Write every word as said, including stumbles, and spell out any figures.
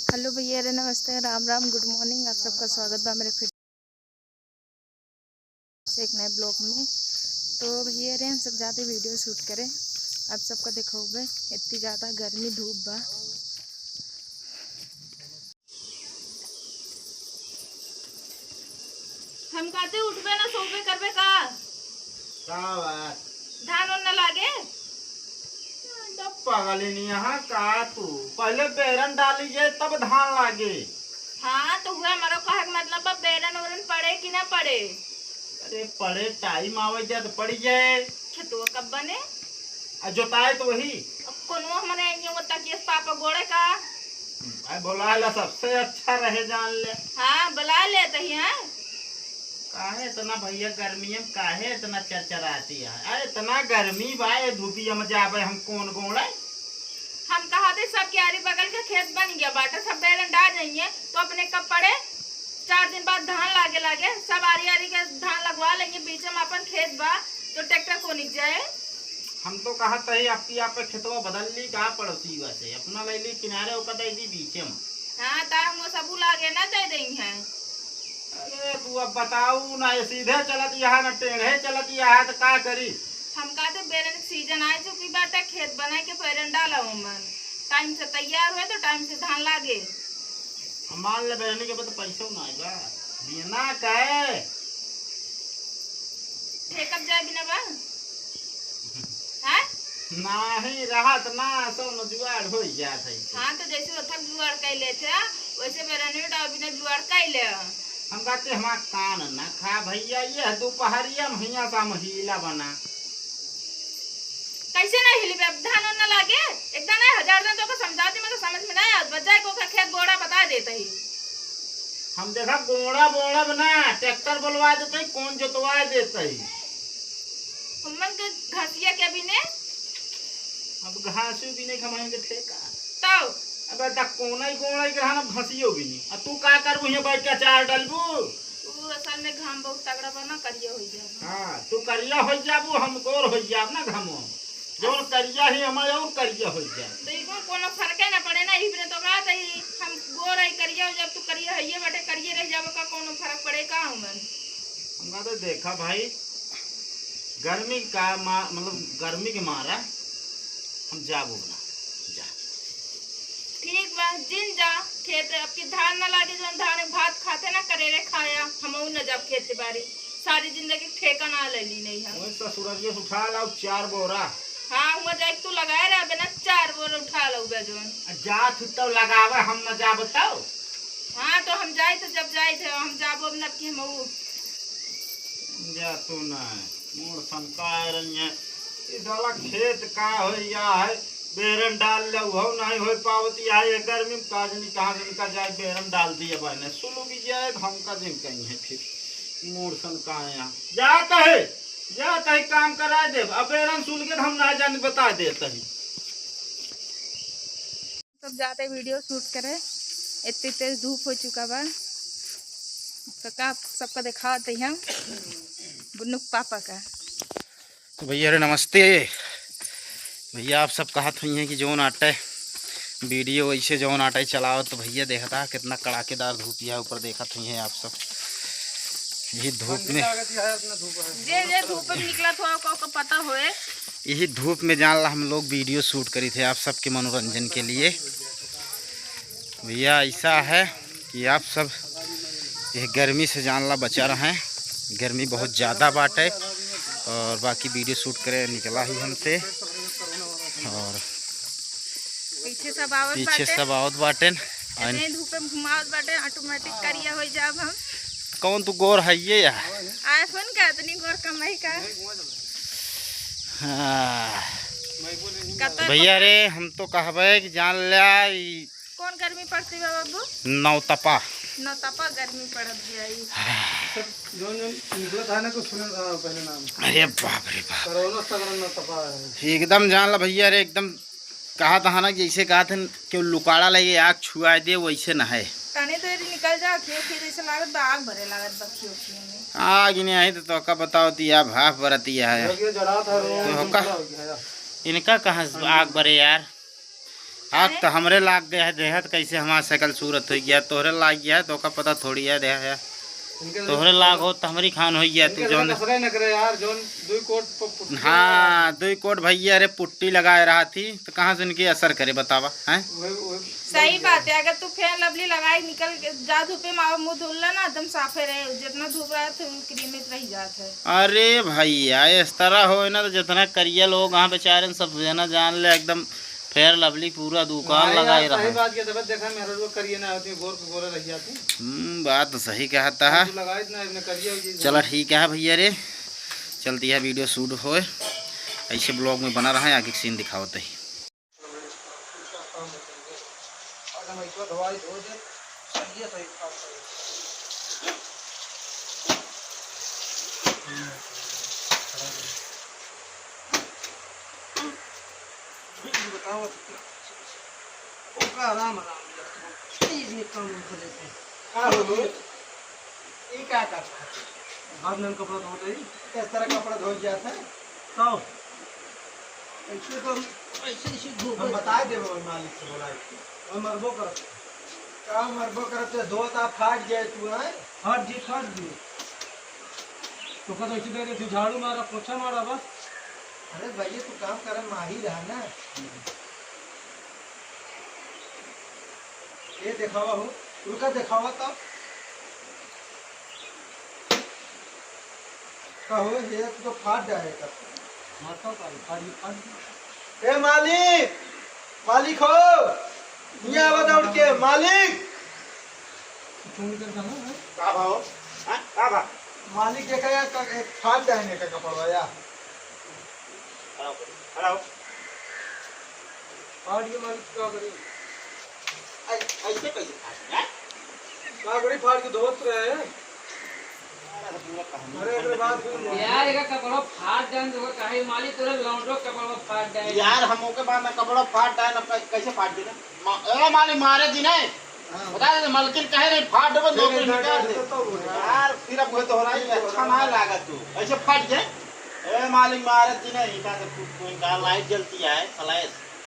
हेलो भैया रे, नमस्ते, राम राम, गुड मॉर्निंग। आप सबका स्वागत बा मेरे फिर से एक नए ब्लॉग में। तो भैया रे, हम सब जाते वीडियो शूट करे, आप सबका दिखाऊबे। इतनी ज़्यादा गर्मी धूप बा। हम कहते उठबे ना, सोबे करबे का? का बात? धान ओन न लागे? एकदम पगलिन, यहाँ का तू? पहले बेरन डाली जाए, तब धान लागे। हाँ, तो हुआ हमारो कहे के मतलब बा, बेरन ओरन पड़े कि ना पड़े? अरे, पड़े, टाइम आवे जाए तो पड़ी जाए। खेतवा कब बने? आ जोताए तो वही। अब कोनो हमने ये वो तकिए से पापा गोड़े का? भाई, बोला ला, सबसे अच्छा रहे, जान ले। हाँ, बुला लेते ही हैं। काहे इतना भैया गर्मी में काहे इतना चरचराती है? अरे, इतना गर्मी बा, ये धूपिया में जाबे हम कौन गोड़े? हम कहा थे सब क्यारी बगल के खेत बन गया बाटे, सब बैलन डाल जाइए, तो अपने कब पड़े? चार दिन बाद धान लागे लागे, सब आरी आरी के धान लगवा लेंगे, बीच में अपन खेत बा, तो ट्रैक्टर को निक जाए। हम तो कहा थे, आपकी आप पे खेतवा बदल ली का पड़ोसी से, अपना ले ली किनारे, ओका दे दी बीचे में। हाँ, ता हम वो सबू लागे ना दे देंगे हैं। अरे, तू अब बताऊ ना, ये सीधे चलत यहाँ, ना टेढ़े चलत यहाँ, तो का करी? हम कहते बेरन के सीजन आ चुकी बाटे, खेत बनाए के पैरन डाला ओमन, टाइम से तैयार होए तो टाइम से धान लागे। हम मान ले बेरनी के बाद पैसो ना आएगा, बिना कहे। ठेकब जाए बिना बा? हाँ? नाही रहत ना, सब न जुगाड़ हो जात है। हाँ, तो जैसे ओथक जुगाड़ कर लेते हैं, वैसे बेरनी डाल बिना जुगाड़ कर ले। हम कहते हमार कान ना खा भैया, ये दोपहरिया में हियाँ सा महिला बना। कैसे नहीं हिली बे? अब धान ओन ना लागे, एक दाना हजार दाना तो समझाती, मैं तो समझ में नहीं आवत। बजाय को खेत गोड़ा बता देते ही। हम देखा गोड़ा बोड़ा बना, ट्रैक्टर बोलवा देते ही, कौन जोतवा देते ही। हमन के घसिया के बिने। अब घासू बिने के हमन के ठेका। तब? अबे त कोना ही कोना ही के रहन, अब घसियो बिने। आ तू का करबू, हियाँ बैठ के अचार डालबू? ऊ असल में घाम बहुत तगड़ा बा ना, करिया हो जाए। हाँ, तू करिया हो जाबू, हम गोर हो जाब ना घामो। जौन करिया ही हमारे और करिया हो जाए। तो इको कोनो फर्के ना पड़े ना, इबने तो का तई हम गोर है करिया हो जाब, तू करिया है ये बटे करिए रह जाबो, का कोनो फर्क पड़े का हमन? हम कहते देखा भाई, गर्मी का मा-, मतलब गर्मी के मारा हम जाबो ना, जा। ठीक बा, जिन जा खेत, अब की धान ना लागे, जौन धान के भात खाते ना करेले खाया, हमहू ना जाब खेत बारी। सारी जिंदगी ठेका ना ले ली नहीं हम। वही ससुररिया से उठा लाओ चार बोरा। हाँ, हुआ जाए तू लगाए रहे बे ना, चार बोरा उठा लो बे जौन। आ जात हु तब लगावे, हम ना जाब तब। हाँ, तो हम जाए थे, जब जाए थे, हम जाबो अब ना कि हमहू। जा तू ना, मोर सनकाए रही है। ई साला खेत का हो या है, बेरन डाल ले, उहो नहीं हो पावत या है, ये गर्मी में काज नहीं, कहाँ से इनका जाए, बेरन डाल दिया बहने, सुलग जाए, हमका जिन कहीं है फिर, मोर सनकाए यहाँ। जात है, जात है, काम करा दे, अब बेरन सुलगे तो हम ना जाने, बता देते ही। सब जाते वीडियो शूट करे, इतनी तेज धूप हो चुका बा। तो का सबका दिखावत ही हम बुन्नू के पापा का। तो भैया रे नमस्ते। भैया आप सब कहत हुई हैं कि जौन आटे वीडियो वैसे जौन आटे चलाओ, तो भैया देखता कितना कड़ाकेदार धूप यहाँ ऊपर देखत हुई हैं आप सब। यही धूप में, जे जे धूप में निकला था ओका, ओका पता होए। यही धूप में जान ला हम लोग वीडियो शूट करी थे आप सबके मनोरंजन के लिए। भैया ऐसा है कि आप सब ये गर्मी से जान ला बचा रहें, गर्मी बहुत ज़्यादा बाटे। और बाकी वीडियो शूट करे निकला ही हमसे। और पीछे सब आवत पीछे बाटे। सब आवत बाटेन। ऐसे ही धूप में घुमावत बाटे, ऑटोमेटिक करिया हो जाब हम। कौन तू गोर है ये यार? आईफोन का इतनी गोर कमाई का। हाँ। कतर भैया रे, हम तो कहबे कि जान ल्या ई कौन गर्मी पड़ती बा बाबू? नौतपा। नौतपा गर्मी पड़त जाई। जौन जौन निकलत है ना, कुछ सुने, आ, पहले नाम। अरे बाप रे बाप। कोरोना सगरन नौतपा है। एकदम जान ला भैया रे, एकदम कहा था ना, जैसे कहा थे कि लुकाड़ा लगे आग छुआ दे, वैसे ना है। तने तो यदि निकल जा, खियो खियो जैसे लागत बा, आग भरे लागत बा खियो खियो में। आग नहीं आई तो, तो का बताओ ती यार, भाप बरती है। लगे जरा था, तो का? हो गया। इनका कहाँ से आग बरे यार? आग तो हमरे लाग गया है, देहत कैसे हमार साइकिल सूरत हो गया, तोहरे लाग गया है, तो का पता थोड़ी है, देह है। इनके तोहरे लाग हो तो हमरी खान हो गया, तू इनके जौन तो कसरे न करे यार, जौन दुई कोट प-, पुट्टी हाँ, दुई कोट भैया रे पुट्टी लगाए रहा थी, तो कहाँ से इनकी असर करे, बतावा, हैं? वही, वही सही बात है, अगर तू फेयर लवली लगाई निकल के जा धूपे में, आवा मुँह धुलला ना, एकदम साफे रहे, जितना धूप रहा तो क्रीमित रह जात है। अरे भैया, इस तरह हो ना, तो जितना करिया लोग वहाँ बेचारे सब, है ना, जान ले एकदम फेयर लवली पूरा दुकान नहीं लगाए यार, सही रहा। बात के तब देखा, मेरे लोग करिए ना होती, गोर के गोरे रह जाती। हम्म, बात तो सही कहता है। तू लगाई ना, इसने करिए, ये चला, ठीक है भैया रे, चलती है, वीडियो शूट होए, ऐसे ब्लॉग में बना रहा है, आगे सीन दिखावत ही। बताओ, ओका आराम, आराम, ये काम उनको देते हैं। का हो? ई का करता है? घर में कपड़ा धोते ही। इस तरह कपड़ा धो जाता है? तो ऐसे तो, ऐसे, ऐसे धो हम दे। बता दे वो मालिक से बोला है। वो मरबो करते। का मरबो करते? धोता फाट जाए तू, हैं? फाट जी, फाट जी। तो का तो ऐसे दे दे, तू झाड़ू मारा, पोछा मारा बस। अरे भैया, तू काम करे, माही रहा ना। ये देखावा हो, रुका, देखावा तब। का हो, ये तो फाट जाए का। मारता का, फाट, फाट। ए मालिक, मालिक हो, यहाँ आवा दौड़ के, मालिक। फोन करता ना, हैं? का भाव? हाँ, का भाव? मालिक, देखा यार, का, एक फाट जाए ने का कपड़वा यार। हेलो, हेलो। फाट के मालिक का करी? ऐ-, ऐसे कैसे फाट गया? का करी, फाट के धोत रहे हैं। अरे, अरे, बात सुन। यार, एका कपड़ो फाट जाए तो काहे मालिक, तोरे लौंडो कपड़ो फाट जाए। यार, हम ओके बाद में कपड़ो फाट जाए ना, कै-, कैसे फाट गया? मा-, ए, मालिक, मारे जी नहीं। हाँ। बता दे, मलकिन कहे रही, फाट देबो, दो तीन निकाल दे। तो बोले। यार, फिर अब वो तो हो रहा है, अच्छा ना लागा तू। ऐसे फाट गए। ए, मालिक, मारे जी नहीं, इनका तो तू, तू इनका लाइट जलती है, साला।